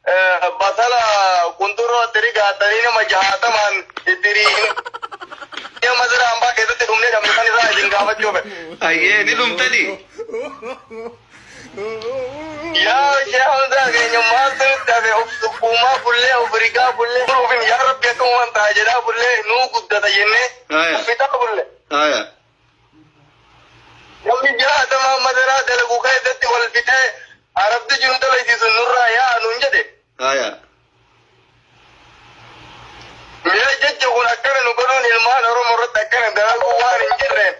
Basala qunxurroo itti rigaatanii nama 60n itti riinee masira hambaa keessatti dhumnee dhabne san irraa isin gaafachuu fedha. Ayyee ni dhumtanii? Yaa Sheekh Hamzaa keenya maaltu nutti hafe of sukkuumaa bullee of rigaa bullee nuufin yaa Rabbi akkamuman ta'a jedhaa bullee nuu guddata jennee of fixaa bulle. Namni 60 madaraa dalagu keessatti wal fixee arabtichi nu dalaysiisu nurraa yaa'a nuun jedhe. Mee jecha kun akkana nu godhuun ilmaan Oromoo irratti akkana dalaguu waan hin jirreen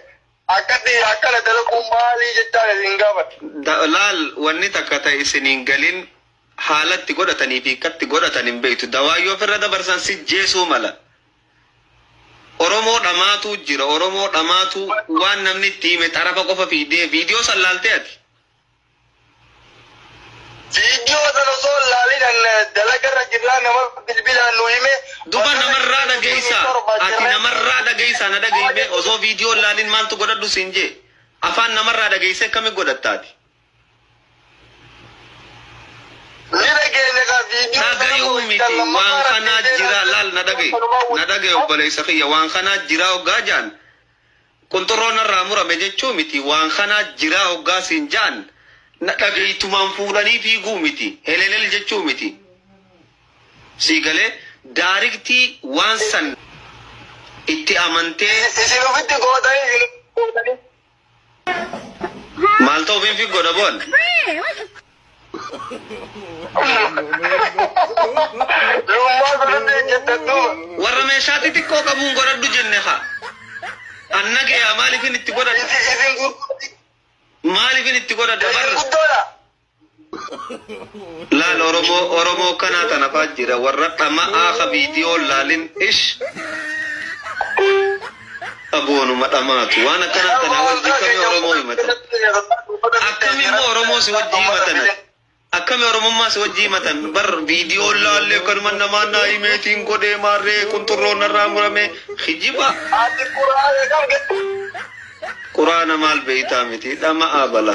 akkatti akkana dalaguu maalii jechaan isin gaafadha. Laal wanni takka ta'e isin hin galin haalatti godhatanii fi akkatti godhatan hin beektu. Dawaa yoo ofirra dabarsan si jeesuu mala. Oromoo dhamaatu jira. Oromoo dhamaatu waan namni itti hime xarafa qofa fiidee viidiyoo san laaltee ati. Viidiyoo sana osoo hin laalin dalagarra jirraa nama bilbilaan nu hime. Duba namarraa dhageessaa. Ati namarraa dhageessaa na dhageenye osoo viidiyoo laalin maaltu godhadhu siin jee. Afaan namarraa dhageessee akkamitti godhattaati? Ni dhageenya kaa viidiyoo sana Dhagayuu miti waan kanaa jira laal na dhagaye. Na dhagaye obboleessa kiyya waan kanaa jira hoggaa jaan. Qunxurroo narraa murame jechuu miti waan kanaa jira hoggaa siin jaan. Na dhagayitumaan fuudhanii fiiguu miti. Helelel jechuu miti. Sii galee daariktii waan san itti amantee Isin ofitti gootanii isin gootanii. maal ta'uuf hin fiiggodha boon. Lummaa godhadhu jettan duuba. Warra meeshaa xixiqqoo qabuun godhadhu jenne haa. Anna gayaa maaliifin itti godhadha? Isin gurguddi. Maaliifin itti godhadha Isin barra? guddoodha. Laal Oromoo Oromoo kanaa tanafaa jira warra dhama'aa ka viidiyoo laalin ish. Aboonuma dhamaatu waan akkanaa tanaa wajji akkamii Oromoo himatan? Akkami immoo Oromoo si wajji himatan? Akkami Oromummaa si wajji himatan? Bar viidiyoo laallee kanuma namaa naa himeetiin godhee maarree qunxurroo narraa murame kijiba. Ati quraana kam Quraana maal beeytaa miti dhama'aa bala.